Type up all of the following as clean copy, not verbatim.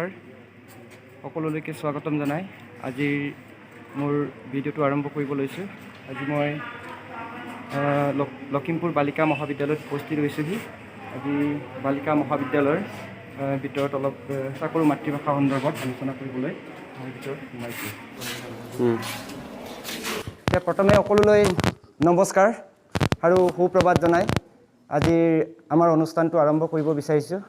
নমস্কাৰ, সকলোলৈকে স্বাগতম জনাই আজিৰ মোৰ ভিডিঅ'টো আৰম্ভ কৰিব লৈছোঁ। আজি মই লখিমপুৰ বালিকা মহাবিদ্যালয়ত উপস্থিত হৈছোঁহি। আজি বালিকা মহাবিদ্যালয়ৰ ভিতৰত অলপ চেষ্টা কৰোঁ মাতৃভাষা সন্দৰ্ভত আলোচনা কৰিবলৈ। মই ভিতৰত সোমাইছোঁ। এতিয়া প্ৰথমে সকলোলৈ নমস্কাৰ আৰু সুপ্ৰভাত জনাই আজিৰ আমাৰ অনুষ্ঠানটো আৰম্ভ কৰিব বিচাৰিছোঁ।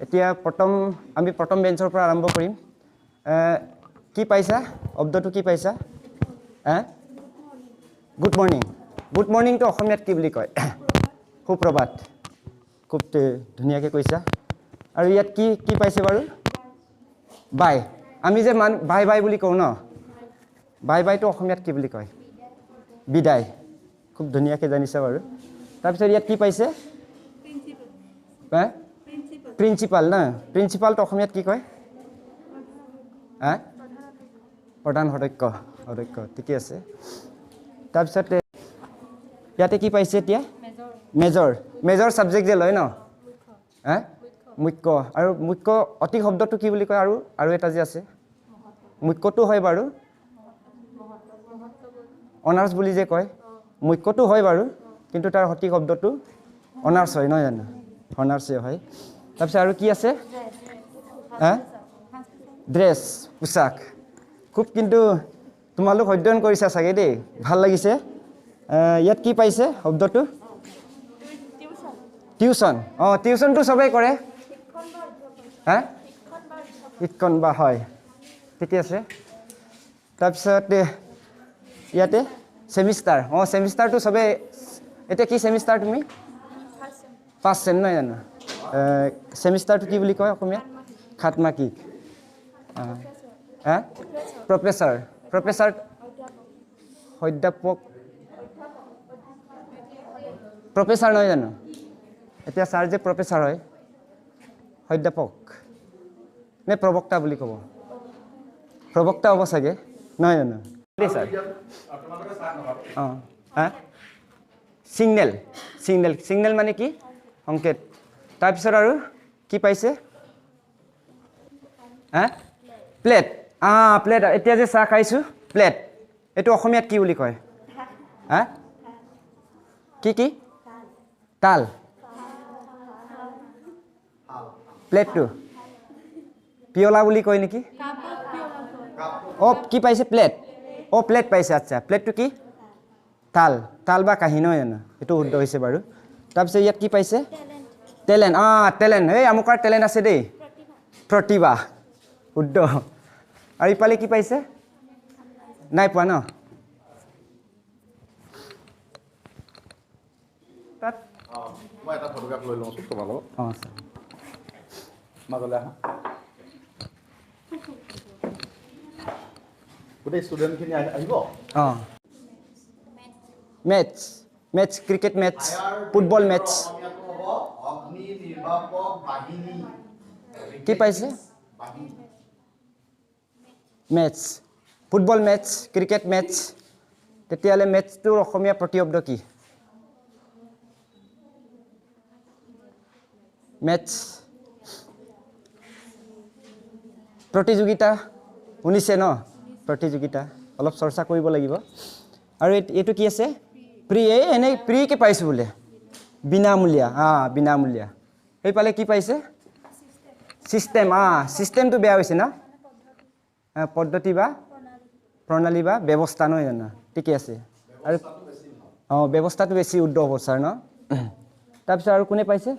এতিয়া প্ৰথম আমি প্ৰথম বেঞ্চৰ পৰা আৰম্ভ কৰিম। কি পাইছা? শব্দটো কি পাইছা? হে, গুড মৰ্ণিং। গুড মৰ্ণিংটো অসমীয়াত কি বুলি কয়? সুপ্ৰভাত। খুব ধুনীয়াকৈ কৈছা। আৰু ইয়াত কি কি পাইছে বাৰু? বাই। আমি যে মান বাই বাই বুলি কওঁ ন, বাই বাইটো অসমীয়াত কি বুলি কয়? বিদায়। খুব ধুনীয়াকৈ জানিছা বাৰু। তাৰপিছত ইয়াত কি পাইছে? প্ৰিন্সিপাল না? প্ৰিন্সিপালটো অসমীয়াত কি কয়? হা, প্ৰধান অধ্যক্ষ। অধ্যক্ষ, ঠিকে আছে। তাৰপিছত ইয়াতে কি পাইছে এতিয়া? মেজৰ। মেজৰ ছাবজেক্ট যে লয় ন? হা, মুখ্য। আৰু মুখ্য অতি শব্দটো কি বুলি কয়? আৰু আৰু এটা যে আছে, মুখ্যটো হয় বাৰু, অনাৰ্ছ বুলি যে কয়, মুখ্যটো হয় বাৰু, কিন্তু তাৰ সঠিক শব্দটো অনাৰ্ছ হয়, নহয় জানো? অনাৰ্ছে হয়। তাৰপিছত আৰু কি আছে? হা, ড্ৰেছ, পোচাক। খুব কিন্তু তোমালোক অধ্যয়ন কৰিছা চাগে দেই, ভাল লাগিছে। ইয়াত কি পাইছে শব্দটো? টিউচন। অঁ, টিউচনটো চবেই কৰে। হা, শিক্ষণ বা হয়, ঠিকে আছে। তাৰপিছত ইয়াতে ছেমিষ্টাৰ। অঁ, ছেমিষ্টাৰটো চবেই। এতিয়া কি ছেমিষ্টাৰ তুমি? ফাৰ্ষ্ট ছেম, নহয় জানো? ছেমিষ্টাৰটো কি বুলি কয় অসমীয়াত? ষান্মাসিক। হা, প্ৰফেচাৰ। প্ৰফেচাৰ অধ্যাপক, প্ৰফেচাৰ নহয় জানো? এতিয়া ছাৰ যে প্ৰফেচাৰ হয়, অধ্যাপক নে প্ৰবক্তা বুলি ক'ব? প্ৰবক্তা হ'ব চাগে, নহয় জানো দেই ছাৰ? অঁ, হা, ছিগনেল। ছিগনেল, ছিগনেল মানে কি? সংকেত। তাৰপিছত আৰু কি পাইছে? হা, প্লেট। প্লেট। এতিয়া যে চাহ খাইছোঁ, প্লেট, এইটো অসমীয়াত কি বুলি কয়? হা, কি কি? তাল। প্লেটটো পিয়লা বুলি কয় নেকি? অঁ, কি পাইছে? প্লেট। অঁ, প্লেট পাইছে। আচ্ছা, প্লেটটো কি? তাল। তাল বা কাঁহী, নহয় জানো? সেইটো শুদ্ধ হৈছে বাৰু। তাৰপিছত ইয়াত কি পাইছে? টেলেণ্ট। অঁ, টেলেণ্ট। এই আমুকাৰ টেলেণ্ট আছে দেই। প্ৰতিভা, শুদ্ধ। আৰু ইফালে কি পাইছে? নাই পোৱা ন? তাত মই এটা ফটোগ্ৰাফ লৈ লওঁচোন তোমাৰ লগত। অঁ, মাজলৈ আহা। গোটেই ষ্টুডেণ্টখিনি আহিব। অঁ, match. Match, cricket match, football match. অগ্নি নিৰ্বাপক বাহিনী। কি পাইছে? Match, football match, cricket match. তেতিয়াহ'লে মেটছটোৰ অসমীয়া প্ৰতিশব্দ কি? মেটছ, প্ৰতিযোগিতা। শুনিছে ন? প্ৰতিযোগিতা। অলপ চৰ্চা কৰিব লাগিব। আৰু এইটো কি আছে? প্ৰি। এই এনেই প্ৰিকে পাইছোঁ বোলে। বিনামূলীয়া। বিনামূলীয়া। সেইফালে কি পাইছে? ছিষ্টেম। ছিষ্টেমটো বেয়া হৈছে ন? পদ্ধতি বা প্ৰণালী বা ব্যৱস্থা, নহয় জানো? ঠিকে আছে। আৰু অঁ, ব্যৱস্থাটো বেছি শুদ্ধ হ'ব ছাৰ ন? তাৰপিছত আৰু কোনে পাইছে?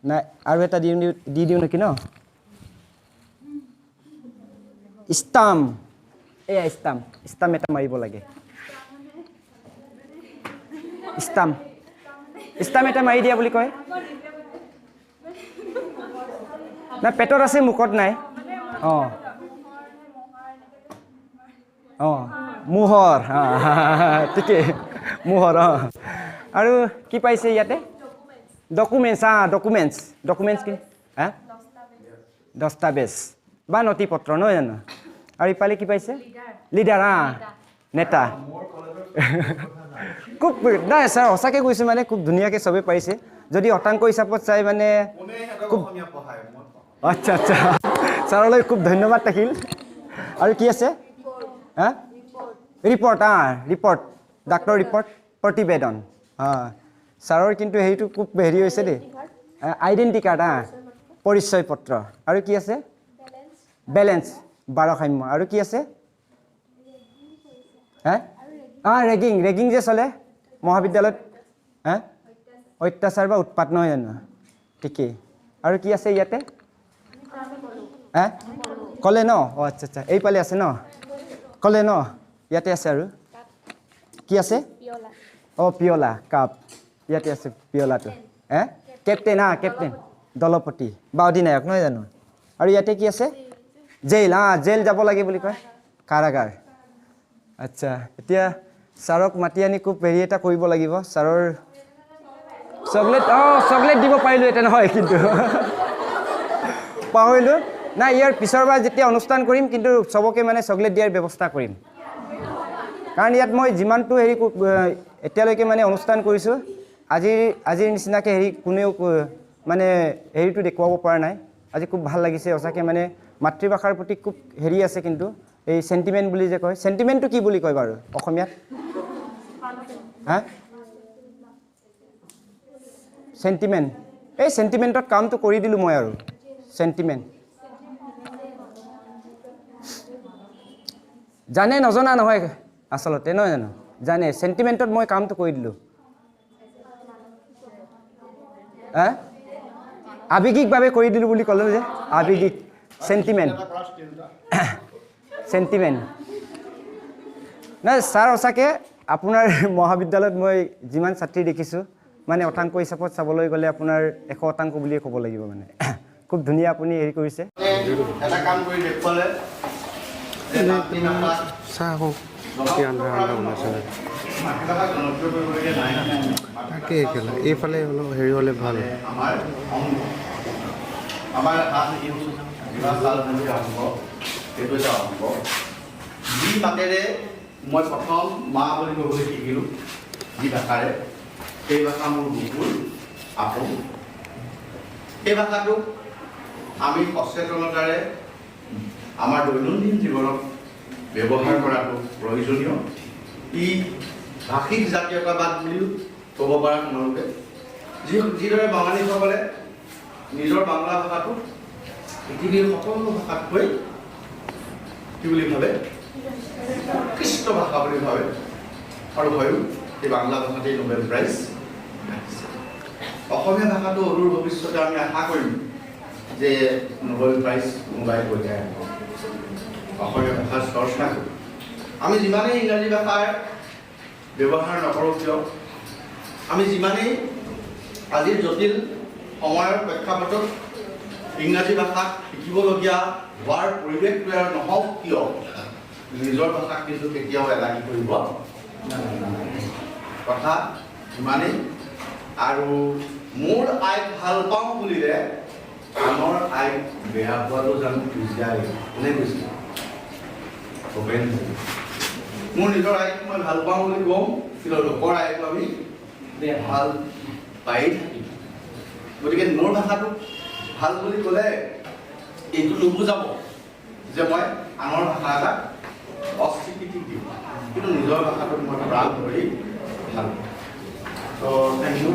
নাই, আৰু এটা দি দি দিওঁ নেকি ন? ষ্টাম্প। এয়া ষ্টাম্প। ষ্টাম্প এটা মাৰিব লাগে। ষ্টাম্প, ষ্টাম্প এটা মাৰি দিয়া বুলি কয়। নাই, পেটত আছে, মুখত নাই। অঁ অঁ, মোহৰ। ঠিকেই, মোহৰ। অঁ, আৰু কি পাইছে ইয়াতে? ডকুমেণ্টছ। ডকুমেণ্টছ। ডকুমেণ্টছ কি? হা, দস্তাবেজ বা নথি পত্ৰ, নহয় জানো? আৰু ইফালে কি পাইছে? লিডাৰ। নেতা। খুব নাই ছাৰ, সঁচাকৈ কৈছোঁ, মানে খুব ধুনীয়াকৈ চবেই পাৰিছে। যদি শতাংশ হিচাপত চাই মানে খুব। আচ্ছা আচ্ছা। ছাৰলৈ খুব ধন্যবাদ থাকিল। আৰু কি আছে? হা, ৰিপৰ্ট। ৰিপৰ্ট, ডাক্তৰ ৰিপৰ্ট, প্ৰতিবেদন। ছাৰৰ কিন্তু হেৰিটো খুব হেৰি হৈছে দেই। আইডেণ্টি কাৰ্ড, পৰিচয় পত্ৰ। আৰু কি আছে? বেলেঞ্চ, ভাৰসাম্য। আৰু কি আছে? হা, ৰেগিং, ৰেগিং যে চলে মহাবিদ্যালয়ত, হা, অত্যাচাৰ বা উৎপাত নহয় জানো? ঠিকেই। আৰু কি আছে ইয়াতে? হা, ক'লে ন? অঁ, আচ্ছা আচ্ছা, এইফালে আছে ন? ক'লে ন? ইয়াতে আছে। আৰু কি আছে? অঁ, পিয়লা, কাপ, ইয়াতে আছে পিয়লাটো। হে, কেপ্টেইন। কেপ্টেইন, দলপতি বা অধিনায়ক নহয় জানো? আৰু ইয়াতে কি আছে? জেইল। জেল যাব লাগে বুলি কয়, কাৰাগাৰ। আচ্ছা, এতিয়া ছাৰক মাতি আনি খুব হেৰি এটা কৰিব লাগিব। ছাৰৰ চকলেট, চকলেট দিব পাৰিলোঁ এটা নহয়, কিন্তু পাহৰিলোঁ। নাই, ইয়াৰ পিছৰবাৰ যেতিয়া অনুষ্ঠান কৰিম কিন্তু চবকে মানে চকলেট দিয়াৰ ব্যৱস্থা কৰিম। কাৰণ ইয়াত মই যিমানটো হেৰি এতিয়ালৈকে মানে অনুষ্ঠান কৰিছোঁ, আজিৰ নিচিনাকৈ হেৰি কোনেও মানে হেৰিটো দেখুৱাব পৰা নাই। আজি খুব ভাল লাগিছে সঁচাকৈ। মানে মাতৃভাষাৰ প্ৰতি খুব হেৰি আছে, কিন্তু এই চেণ্টিমেণ্ট বুলি যে কয়, চেণ্টিমেণ্টটো কি বুলি কয় বাৰু অসমীয়াত? হা, চেণ্টিমেণ্ট। এই চেণ্টিমেণ্টত কামটো কৰি দিলোঁ মই। আৰু চেণ্টিমেণ্ট জানে নজনা নহয় আচলতে, নহয় জানো? জানে। চেণ্টিমেণ্টত মই কামটো কৰি দিলোঁ। হা, আৱেগিকভাৱে কৰি দিলোঁ বুলি ক'লোঁ যে, আৱেগিক চেণ্টিমেণ্ট, চেণ্টিমেণ্ট। নাই ছাৰ, সঁচাকৈ আপোনাৰ মহাবিদ্যালয়ত মই যিমান ছাত্ৰী দেখিছোঁ, মানে শতাংশ হিচাপত চাবলৈ গ'লে আপোনাৰ 100% বুলিয়ে ক'ব লাগিব। মানে খুব ধুনীয়া আপুনি হেৰি কৰিছে। এটা কাম কৰি দেখুৱালে। তাকে এইফালে অলপ হেৰি হ'লে ভাল। আমাৰ এইটো এটা অংগ, যি মাতেৰে মই প্ৰথম মা বুলি ক'বলৈ শিকিলোঁ, যি ভাষাৰে, সেই ভাষা মোৰ বুকুৰ আপোন। সেই ভাষাটোক আমি সচেতনতাৰে আমাৰ দৈনন্দিন জীৱনত ব্যৱহাৰ কৰাটো প্ৰয়োজনীয়। ই ভাষিক জাতীয়তাবাদ বুলিও ক'ব পাৰা তোমালোকে। যিদৰে বাঙালীসকলে নিজৰ বাংলা ভাষাটো পৃথিৱীৰ সকলো ভাষাতকৈ কি বুলি ভাবে? উৎকৃষ্ট ভাষা বুলি ভাবে। আৰু হয়ো সেই বাংলা ভাষাতেই নোবেল প্ৰাইজ আহিছে। অসমীয়া ভাষাটো অদূৰ ভৱিষ্যতে আমি আশা কৰিম যে নোবেল প্ৰাইজ কোনোবাই কঢ়িয়াই আনিব অসমীয়া ভাষাৰ চৰ্চা কৰি। আমি যিমানেই ইংৰাজী ভাষাৰ ব্যৱহাৰ নকৰোঁ কিয়, আমি যিমানেই আজিৰ জটিল সময়ৰ প্ৰেক্ষাপটত ইংৰাজী ভাষাক শিকিবলগীয়া হোৱাৰ পৰিৱেশ তৈয়াৰ নহওক কিয়, নিজৰ ভাষাক কিন্তু কেতিয়াও এলাগী কৰিব নালাগে। কথা ইমানেই। আৰু মোৰ আইক ভাল পাওঁ বুলিলে আনৰ আইক বেয়া পোৱাটো জানো বুজায়? কোনে কৈছে? ভূপেন। মোৰ নিজৰ আইক মই ভাল পাওঁ বুলি কওঁ, কিন্তু লোকৰ আইকো আমি ভাল পায়েই থাকিম। গতিকে মোৰ ভাষাটোক ভাল বুলি ক'লে এইটো নুবুজাব যে মই আনৰ ভাষা এটাক অস্বীকৃতি দিওঁ, কিন্তু নিজৰ ভাষাটোক মই প্ৰাণ ধৰি ভাল পাওঁ। ত' thank U.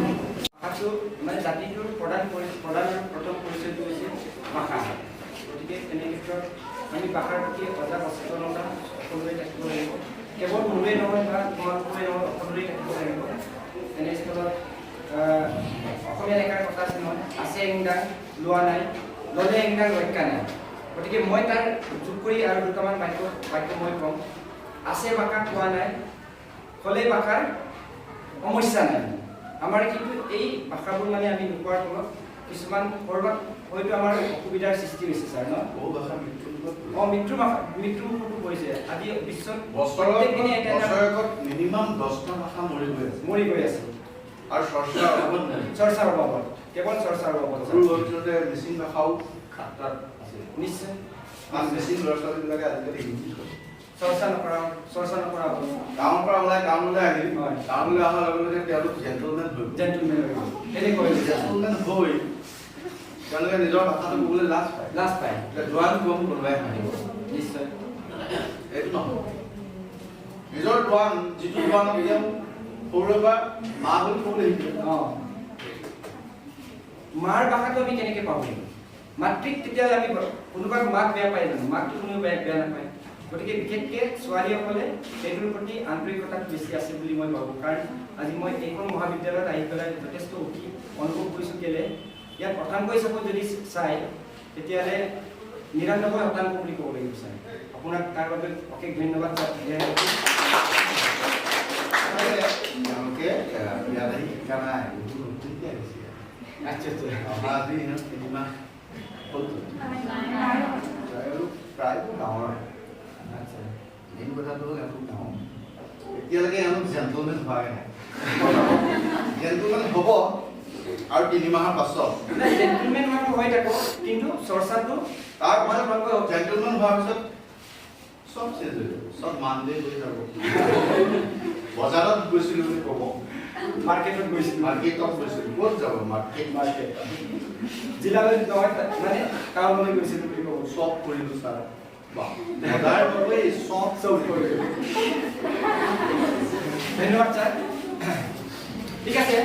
ভাষাটো মানে জাতিটোৰ প্ৰধান প্ৰধান আৰু প্ৰথম পৰিচয়টো হৈছে ভাষা। গতিকে তেনে ক্ষেত্ৰত আমি ভাষাৰ প্ৰতি সজাগ সচেতনতা সকলোৰে থাকিব লাগিব। কেৱল মোৰে নহয় বা তোমালোকৰে নহয়, সকলোৰে থাকিব লাগিব। তেনেস্থলত অসমীয়া এষাৰ কথা আছে নহয়, আছে এংদাং লোৱা নাই, ল'লে এংদাং ৰক্ষা নাই। গতিকে মই তাৰ যোগ কৰি আৰু দুটামান বাক্য মই কম। আছে ভাষা কোৱা নাই, ক'লে ভাষাৰ সমস্যা নাই। আমাৰ কিন্তু এই ভাষাবোৰ মানে আমি নোকোৱাৰ ফলত কিছুমান ক'ৰবাত হয়তো আমাৰ অসুবিধাৰ সৃষ্টি হৈছে ছাৰ ন? বহু ভাষা মৃত্যুমুখত। অঁ, মৃত্যু ভাষা মৃত্যুমুখতো পৰিছে। আজি বিশ্বত প্ৰত্যেক দিনে এটা এটা বছৰেকত মিনিমাম 10টা ভাষা মৰি গৈ আছে। মৰি গৈ আছে। আৰু চৰ্চাৰ অভাৱত নাই। চৰ্চাৰ অভাৱত, কেৱল চৰ্চাৰ অভাৱত। অদূৰ ভৱিষ্যতে মিচিং ভাষাও খাতৰাত আছে। নিশ্চয়। কাৰণ মিচিং ল'ৰা ছোৱালীবিলাকে আজিকালি হিন্দী কয়। চৰ্চা নকৰা হ'ল। গাঁৱৰ পৰা ওলাই টাউনলৈ আহিল। টাউনলৈ অহাৰ লগে লগে তেওঁলোক জেণ্টলমেন হৈ গ'ল। জেণ্টলমেন হৈ গ'ল, তেনেকৈ হৈছে। জেণ্টলমেন হৈ তেওঁলোকে নিজৰ ভাষাটো ক'বলৈ লাজ পায়। লাজ পায়। এতিয়া দোৱান কম কোনোবাই হাঁহিব। নিশ্চয়। এইটো নহয়, নিজৰ দোৱান, যিটো দোৱানক তেওঁ সৰুৰে পৰা মা বুলি ক'বলৈ শিকিলে। মাৰ ভাষাটো আমি কেনেকৈ পাহৰিম? মাতৃক তেতিয়াহ'লে আমি কোনোবা মাক বেয়া পায় জানো? মাকটো কোনেও বেয়া বেয়া নাপায়। গতিকে বিশেষকৈ ছোৱালীসকলে সেইটোৰ প্ৰতি আন্তৰিকতাটো বেছি আছে বুলি মই ভাবোঁ। কাৰণ আজি মই এইখন মহাবিদ্যালয়ত আহি পেলাই যথেষ্ট সুখী অনুভৱ কৰিছোঁ। কেলৈ ইয়াত শতাংশ হিচাপত যদি চাই, তেতিয়াহ'লে 99% বুলি ক'ব লাগিব। ছাৰ, আপোনাক তাৰ বাবে অশেষ ধন্যবাদ ছাৰ। তেওঁলোকে ইয়াত আহি শিকা নাই, বহুত নতুনকৈ আহিছে। আচ্ছা আচ্ছা অহা আজি সিহঁত 3 মাহ হ'লতো। তেওঁলোক প্ৰায়বোৰ গাঁৱৰ। মেইন কথাটো হ'ল এওঁলোক গাঁৱৰ। এতিয়ালৈকে এওঁলোক জেণ্টলমেন হোৱাই নাই। জেণ্টলমেন হ'ব আৰু 3 মাহৰ পাছত। নাই, জেণ্টলমেন হোৱাটো হৈ থাকক, কিন্তু চৰ্চাটো তাৰপিছত জেণ্টলমেন হোৱাৰ পিছত চব চেঞ্জ হৈ যাব, চব মানডে হৈ যাব। বজাৰত গৈছিলোঁ বুলি ক'ব। মাৰ্কেটত গৈছিলোঁ। মাৰ্কেটত গৈছিলোঁ। ক'ত যাব? মাৰ্কেট। মাৰ্কেট। জিলালৈ নহয়, মানে টাউনলৈ গৈছিলোঁ বুলি ক'ব। চব কৰিলোঁ ছাৰ। বাহ, বজাৰ নগৈ চব। চব কৰিলোঁ। ধন্যবাদ ছাৰ। ঠিক আছে।